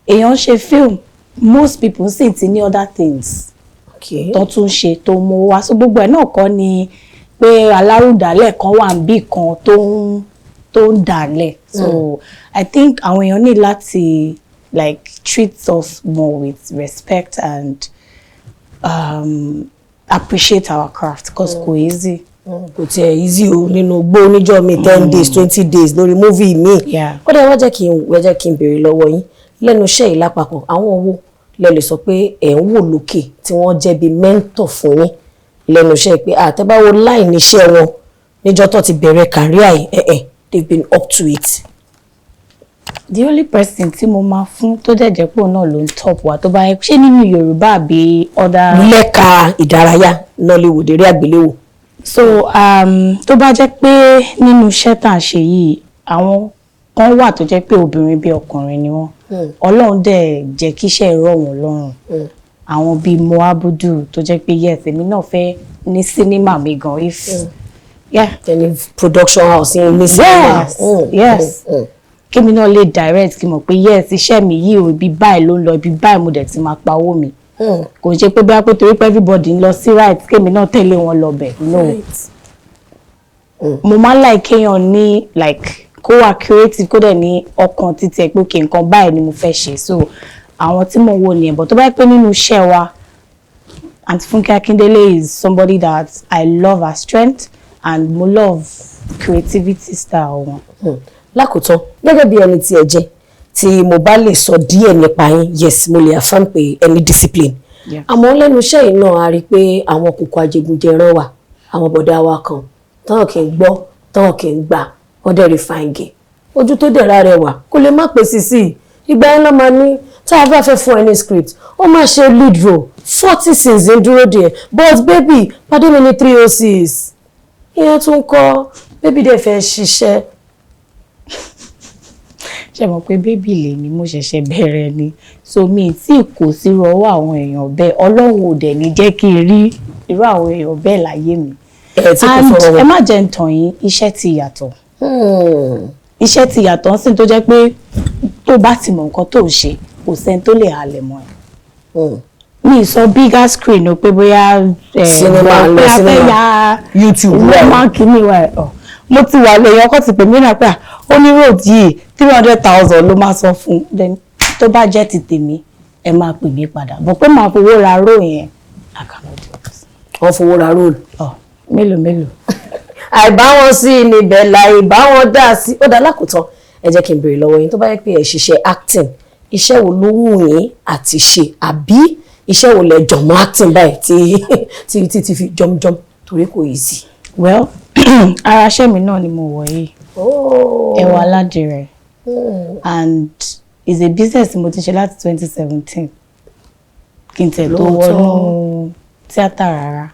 Èèyàn ṣe film, most people sì ti ní other things tó tún ṣe tó mú wá, so gbogbo ẹ̀ náà kọ́ ni pé alárùdálẹ̀ kan wà níbì kan tó ń dàlẹ̀. So I think àwọn èèyàn ní láti like treat us more with respect and appreciate our craft, 'cause kò easy. Kò tiẹ̀ easy o, nínú gbó oníjọ́ mi, 10 days, 20 days lórí movie mi. Ó dẹ̀ wá jẹ́ kí n béèrè lọ́wọ́ yín, lẹ́nu iṣẹ́ yìí lápapọ̀, àwọn owó lẹ lè sọ pé ẹ̀ ń wò lókè tí wọ́n jẹ́ bí mentor fún yín lẹ́nu iṣẹ́, pé àtẹ́báwo láì níṣẹ́ wọn níjọ́ tó ti bẹ̀rẹ̀ career yìí, they've been up to it? The only person tí mo máa fún, tó dẹ̀ jẹ́ pé òun náà ló ń top wa, tó bá yẹ ṣé nínú Yorùbá àbí other? Lẹ́ka ìdárayá Nollywood, eré àgbéléwò. So tó bá jẹ́ pé nínú iṣẹ́ tá à ń ṣe yìí, àwọn kan wà tó jẹ́ pé obìnrin bí ọkùnrin ni wọ́n, Ọlọ́run dẹ̀ jẹ́ kí iṣẹ́ rọ̀ wọ́n lọ́rùn, àwọn bíi Mo Abudu, tó jẹ́ pé yes, èmi náà fẹ́ ní sinimá mi gan if yeah. Ẹni production house yín ní cinema. Yes, yes. Kémi náà lè direct, kí n mọ̀ pé yes, iṣẹ́ mi yìí o, ibi báyìí ló ń lọ, ibi báyìí mo dẹ̀ ti máa pa owó mi. Kò ṣe pé bóyá pé torí pé everybody ń lọ sí right, kémi náà tẹ̀lé wọn lọ bẹ̀. No, mo máa ń like kéèyàn ní like kó wà creative, kó dẹ̀ ní ọkàn títí ẹ̀ pé okay, nǹkan báyìí ni mo fẹ́ ṣe. So àwọn tí mo wò nìyẹn. But tó bá yẹ pé nínú iṣẹ́ wa, Aunty Funke Akindele is somebody that I love her strength and mo love creativity style wọn. Lákòótán, gẹ́gẹ́ bí ẹni tí ẹ jẹ́, tí mo bá lè sọ díẹ̀ nípa yín, yes, mo lè affirm pé ẹni discipline. Àmọ́ lẹ́nu iṣẹ́ yìí náà, a rí i pé àwọn kòkó ajégunjẹran wà, àwọn bọ̀dá wa kan táwọn kì í gbọ́, táwọn kì í gbà, wọ́n dẹ̀ rí fàǹgẹ̀ ojú tó dẹ̀ ra rẹwà, kó lè má pè sí sí ìgbà yẹn lọ́ máa ní tá a bá fẹ́ fún ẹ ní script, ó máa ṣe lead role, 40 scenes ń dúró díẹ̀, but baby, pàdé mi ní 306, ìyẹn tún kọ́, baby dẹ̀ fẹ́ ṣiṣẹ́. Ṣe mọ̀ pé baby lè ní, mo ṣẹ̀ṣẹ̀ bẹ̀rẹ̀ ni, so mi tí kò sí ọwọ́ àwọn èèyàn bẹ́ẹ̀. Ọlọ́run ò dẹ̀ ní jẹ́ kí n rí irú àwọn èèyàn bẹ́ẹ̀ láyé mi. Ẹ tí kò And fọwọ́ ẹ má jẹ́ ń tàn yín, iṣẹ́ ti yàtọ̀. Iṣẹ́ ti yàtọ̀ ń sìn, tó jẹ́ pé tó bá ti mọ̀ nǹkan tó ń ṣe, kò sẹ́ni tó lè halẹ̀ mọ́ ẹ. Mi sọ bigger screen o, pé bóyá Cinema lọ, pé a fẹ́ cinema. ya YouTube ìwé rẹ̀. Máa kìíní wa ẹ̀ ọ̀ mo ti wà lẹ́yìn ọkọ̀ ti pè mí náà pé à, ó ní road yìí, 300,000 ló máa san fún un. Then tó bá jẹ́ ti tèmi, ẹ máa pè mí padà bọ̀ pé màá fowó ra ró yẹn, I cannot do it. Wọ́n fowó ra role. Ọ mélòó mélòó. Àìbá wọn sí níbẹ̀ láìbá wọn dá sí. Ó dá lákòótán, ẹ jẹ́ kí n béèrè lọ́wọ́ yín, tó bá yẹ pé ẹ ṣiṣẹ́ acting, iṣẹ́ wo ló wù yín àti ṣe, àbí iṣẹ́ wo lẹ jọ̀mọ́ acting báyìí tí fi jọmjọm, torí kò easy? Well, ara iṣẹ́ mi náà ni mo wọ̀ yìí, Ẹwà Aládìrẹ, and is a business mo ti ṣe láti 2017 kí n tẹ̀ tó Lóòótọ́. wọnú tíátà rárá,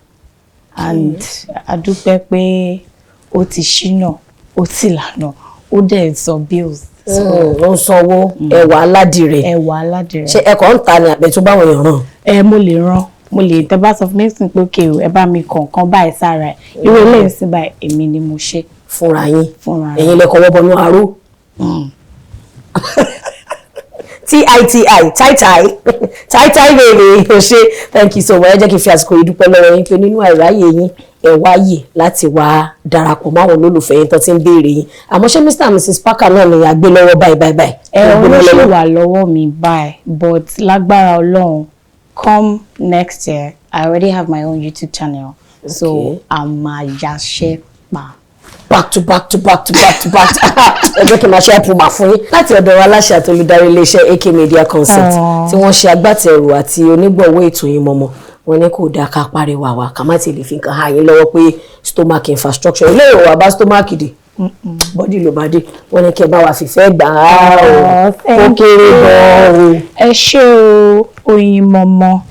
and a dúpẹ́ pé ó ti ṣínà, ó ti lànà, ó dẹ̀ sọ bills. So Ó ń sanwó, Ẹwà Aládìrẹ. Ẹwà Aládìrẹ. Ṣé ẹkọ ń ta ni àbẹ tó báwọn èèyàn ràn? Ẹ mo lè rán, mo lè tẹ bá sọ fún mi sí pé okay o, ẹ bá mi kọ̀ọ̀kan báyìí sára ẹ, irú eléyìí sí báyìí, èmi ni mo ṣe. Fúnra yín? Fúnra mi. Ẹ̀yin lẹkọọ wọ bọnú aró titi tai tai tai tai bèrè o ṣe. Thank you so much. Ẹ jẹ́ kí n fi àsìkò yìí dúpẹ́ lọ́wọ́ yín pé nínú àìráyè yín, ẹ wáyè láti wá darapọ̀ máwọn olólùfẹ́ yín tó ti ń béèrè yín. Àmọ́ ṣé Mr and Mrs Parker náà ni a gbé lọ́wọ́ báyìí báyìí báyìí? Ẹ Ẹ gbé ló ṣì lọ́wọ́. wà lọ́wọ́ mi báyìí, but lágbára Ọlọ́run, come next year, I already have my own YouTube channel, so a máa yaṣẹ́ pa. Back to back to back to back to back. Ẹ jẹ́ kí n máa ṣe ẹ̀pù mà fún yín láti ọ̀dọ̀ aláṣẹ àti olùdarí iléeṣẹ́ AK Media Concept Aww. tí wọ́n ṣe agbátẹrù àti onígbọ̀wọ́ ètò yìí mọ̀mọ́. Wọ́n ní kò dáa ká pariwo àwa ká má ti lè fi nǹkan hàn yín lọ́wọ́ pé stomach infrastructure ilé ìwà bá stomach dé, body ló bá dé. Wọ́n ní kí ẹ bá wa fìfẹ́ gbà á o. Oh, thank Ó kéré gan-an o. Ẹ ṣé o, Oyinmomo.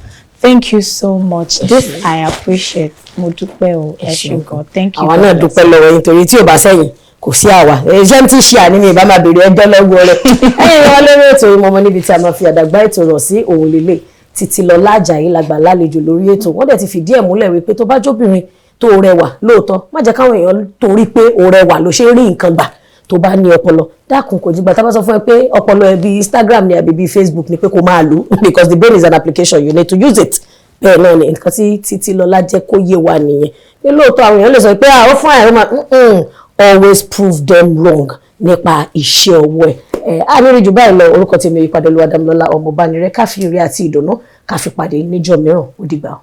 Thank you so much. This I appreciate. Mo dúpẹ́ o. Ẹ ṣé gan. Thank you. Àwa náà God bless. dúpẹ́ lọ́wọ́ yín, torí tí ò bá sẹ́yìn, kò sí àwa. Ṣé tí ṣe àní mi ìbá máa béèrè ẹjọ́ lọ́wọ́ rẹ̀. Ẹ̀yin wa lórí ètò Oyinmomo, níbi tí a máa fi àdàgbà ètò rọ̀ sí òun lélẹ̀. Títílọlá Àjàyí la gbà lálejò lórí ètò. Wọ́n dẹ̀ ti fìdí ẹ̀ múlẹ̀ wípé tó bá jóbìnrin tó rẹwà lóòótọ́, má jẹ́ káwọn èèyàn torí pé o rẹwà ló ṣe rí nǹkan gbà. Tó bá ní ọpọlọ, dákun, kò jígbà tá bá sọ fún ẹ pé ọpọlọ ẹ bíi Instagram ni àbí bíi Facebook ni pé kó máa lò, because the brain is an application, you need to use it. Bẹ́ẹ̀ náà ni nǹkan tí Títílọlá jẹ́ kó yé wa nìyẹn, pé lóòótọ́ àwọn èèyàn lè sọ pé àwọn fún àìrọ́ máa always prove them wrong nípa iṣẹ́ ọwọ́ ẹ̀. Ẹ̀ á ní rí jù báyìí lọ. Orúkọ tèmi ìpàdé Olúwadámilọ́lá Ọmọbánirẹ́. Káfí ire àti ìdùnnú káfí pàdé níjọ́ mìíràn. Ó dìgbà o.